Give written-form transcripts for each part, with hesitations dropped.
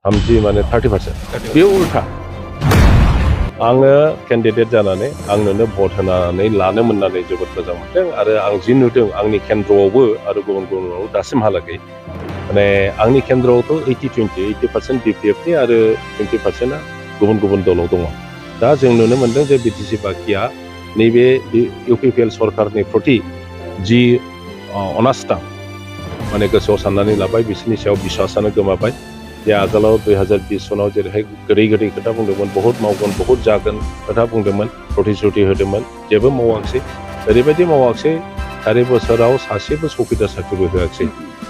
30 माने 30%। बे उल्था आङो केन्डिडेट जानानै आंनोनो भट होनानै लानो मोननानै जोबोद मोजां मोनदों आरो आं जि नुदों आंनि केन्द्रआवबो आरो गुबुन गुबुनाव दासिमहालागै माने आंनि केन्द्रआवथ' 80% BPFनि आरो 20%आ गुबुन गुबुन दलाव दङ। दा जों नुनो मोनदों जे बिटिसि बाकिया नैबे इउपिपिएल सरकारनि प्रति जि अनास्था माने गोसोआव साननानै लाबाय बिसोरनि सायाव बिश्वासानो गोमाबाय जे आगोलाव 2020 सनाव जेरैहाय गोदै खोथा बुंदोंमोन बहुत मावगोन बहुत जागोन खोथा बुंदोंमोन प्रतिश्रुति होदोंमोन जेबो मावाखिसै ओरैबायदि मावाखिसै 4 बोसोराव सासेबो चौकीदार साख्रिबो होआखिसै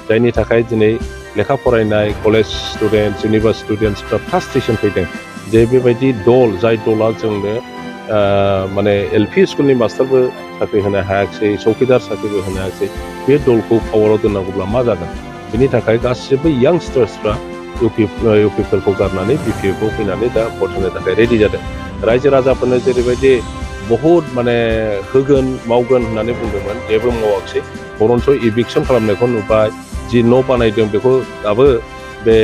जायनि थाखाय दिनै लेखा फरायनाय कलेज स्टुडेन्टस इउनिभार्सिटि स्टुडेन्टसफ्रा फ्रास्ट्रेसन फैदों जे बेबायदि दल जाय दला जोंनो माने एलपि स्कुलनि मास्टारबो साख्रि होनो हायाखिसै चौकीदार साख्रिबो होनो हायाखिसै बे दलखौ पावाराव दोननांगौब्ला मा जागोन बिनि थाखाय गासिबो यांस्टार्सफ्रा इउपिपिएलखौ गारनानै बिपिएफआव फैनानै दा भट होनो थाखाय रेडि जादों रायजो राजाफोरनो जेरैबायदि बहुद माने होगोन मावगोन होननानै बुंदोंमोन जेबो मावाखिसै बरन्स इभिक्सन खालामनायखौ नुबाय जि न' बानायदों बेखौ दाबो बे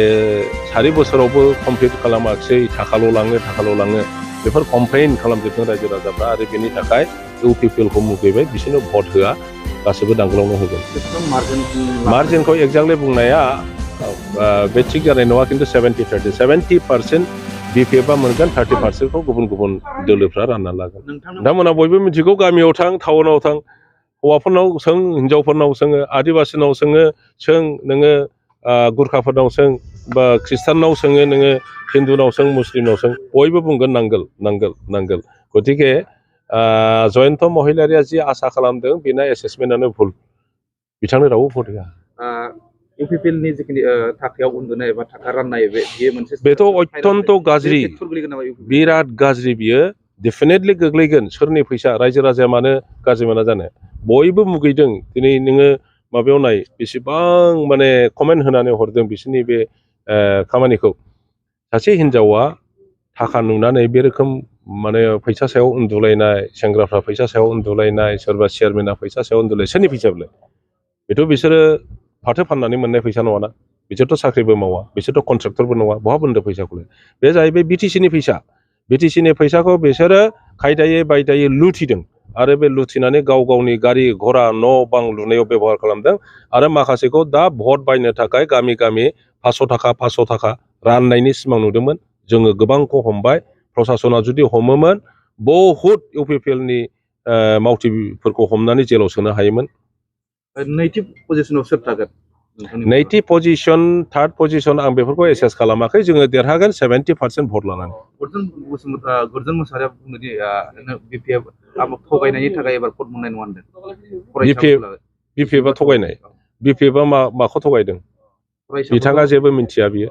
4 बोसोरावबो कमप्लिट खालामाखिसै थाखाल' लाङो बेफोर कमप्लेन खालामजोबदों रायजो राजाफ्रा आरो बेनि थाखाय इउपिपिएलखौ मुगैबाय बिसोरनो भट होआ गासैबो दांगलावनो होगोन मार्जिनखौ एक्जाक्टलि बुंनाया बे थिग जानाय नङा खिन्थु 70% बिपिएफआ मोनगोन 30%खौ गुबुन गुबुन दोलोफ्रा रानना लागोन नोंथांमोना बयबो मिथिगौ गामियाव थां टाउनाव थां हौवाफोरनाव सों हिनजावफोरनाव सोङो आदिबासिनाव सों नोङो गुरखाफोरनाव सों बा ख्रिस्टाननाव सोङो नोङो हिन्दुनाव सों मुस्लिमनाव सों बयबो बुंगोन नांगोल गतिके जयन्त महिलारिया जि आसा खालामदों बेना एसेसमेन्टआनो भुल बिथांनो रावबो भट होआ इउपिपिएलनि जिखिनि थाखायाव उन्दुनाय एबा थाखा राननाय बेयो मोनसे बेथ' अत्यन्त गाज्रि बिराद गाज्रि बियो डेफिनेटलि गोग्लैगोन सोरनि फैसा रायजो राजाया मानो गाज्रि मोना जानो बयबो मुगैदों दिनै नोङो माबायाव नाय बेसेबां माने कमेन्ट होनानै हरदों बिसोरनि बे खामानिखौ सासे हिनजावा थाखा नुनानै बे रोखोम माने फैसा सायाव उन्दुलायनाय सेंग्राफ्रा फैसा सायाव उन्दुलायनाय सोरबा चेयारमेना फैसा सायाव उन्दुलाय सोरनि फैसा बेलाय बेथ' बिसोरो फाथो फाननानै मोननाय फैसा नङाना बिसोरथ' साख्रिबो मावा बिसोरथ' कन्ट्रेक्टरबो नङा बहा मोनदों फैसाखौलाय बे जाहैबाय बिटिसिनि फैसा बिटिसिनि फैसाखौ बिसोरो खायदायै बायदायै लुथिदों आरो बे लुथिनानै गाव गावनि गारि घरा न' बां लुनायाव बेबहार खालामदों आरो माखासेखौ दा भट बायनो थाखाय गामि 500 थाखा राननायनि सिमां नुदोंमोन जोङो गोबांखौ हमबाय प्रसासना जुदि हमोमोन बहुद इउपिपिएलनि मावथिफोरखौ हमनानै जेलाव सोनो हायोमोन नैथि पजिशनाव सोर थागोन नैथि पजिशन थार्ड पजिशन आं बेफोरखौ एसेस खालामाखै जोङो देरहागोन 70% भट लानानै गर्जन मुसाहारिया बुंदोंदि बिपिएफ थगायनायनि थाखाय एबार भट मोननाय नङा होनदों बिपिएफआ थगायनाय बिपिएफआ माखौ थगायदों बिथाङा जेबो मिथिया बियो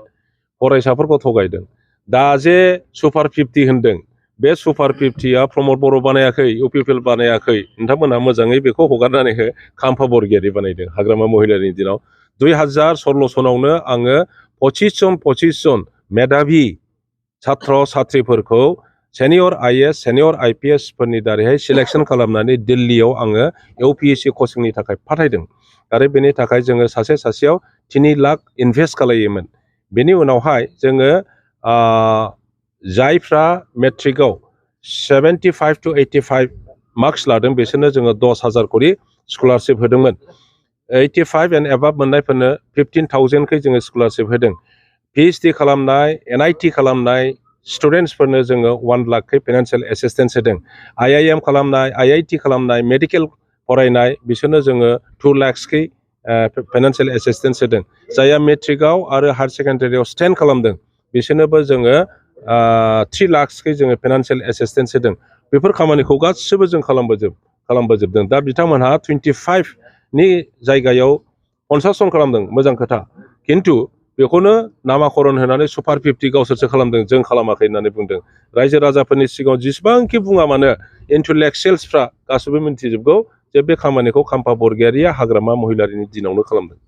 फरायसाफोरखौ थगायदों दा जे सुपार 50 होनदों बे सुपार 50आ प्रमद बर' बानायाखै इउपिपिएल बानायाखै नोंथांमोनहा मोजाङै बेखौ हगारनानै हो खाम्फा बरगयारि बानायदों हाग्रामा महिलारिनि दिनाव 2016 सनावनो आङो 25 जन मेधाबि छात्र छात्रिफोरखौ सेनियर आइएएस सेनियर आइपिएस फोरनि दारैहाय सिलेक्शन खालामनानै दिल्लीयाव आङो इउपिएससि कचिंनि थाखाय फाथायदों आरो बेनि थाखाय जोङो सासेयाव 3 लाख इनभेस्ट खालायोमोन बेनि उनावहाय जोङो जायफ्रा मेट्रिकआव 75 to 85 मार्क्स लादों बिसोरनो जोङो 10,000 करि स्कलारशिप होदोंमोन 85 एन्ड एबाभ मोननायफोरनो 15,000खै जोङो स्कलारशिप होदों पिएइचडि खालामनाय एनआइटि खालामनाय स्टुडेन्टसफोरनो जोङो 1 लाखखै फाइनान्सियेल एसिस्टेन्स होदों आइआइएम खालामनाय आइआइटि खालामनाय मेडिकेल फरायनाय बिसोरनो जोङो 2 लाखसखै फाइनान्सियेल एसिस्टेन्स होदों जायहा मेट्रिकआव आरो हायार सेकेन्डारियाव स्टेन्ड खालामदों बिसोरनोबो जोङो 3 लाखसखै जोङो फाइनान्सियेल एसिस्टेन्स होदों बेफोर खामानिखौ गासिबो जों खालामबोजोबदों दा बिथांमोनहा 25नि जायगायाव 50 जन खालामदों मोजां खोथा खिन्थु बेखौनो नामाकरन होनानै सुपार 50 गावसोरसो खालामदों जों खालामाखै होननानै बुंदों रायजो राजाफोरनि सिगाङाव जेसेबांखि बुङा मानो इन्टेलेक्सुयेल्सफ्रा गासैबो मिन्थिजोबगौ जे बे खामानिखौ खाम्फा बरगयारिया हाग्रामा महिलारिनि दिनावनो खालामदों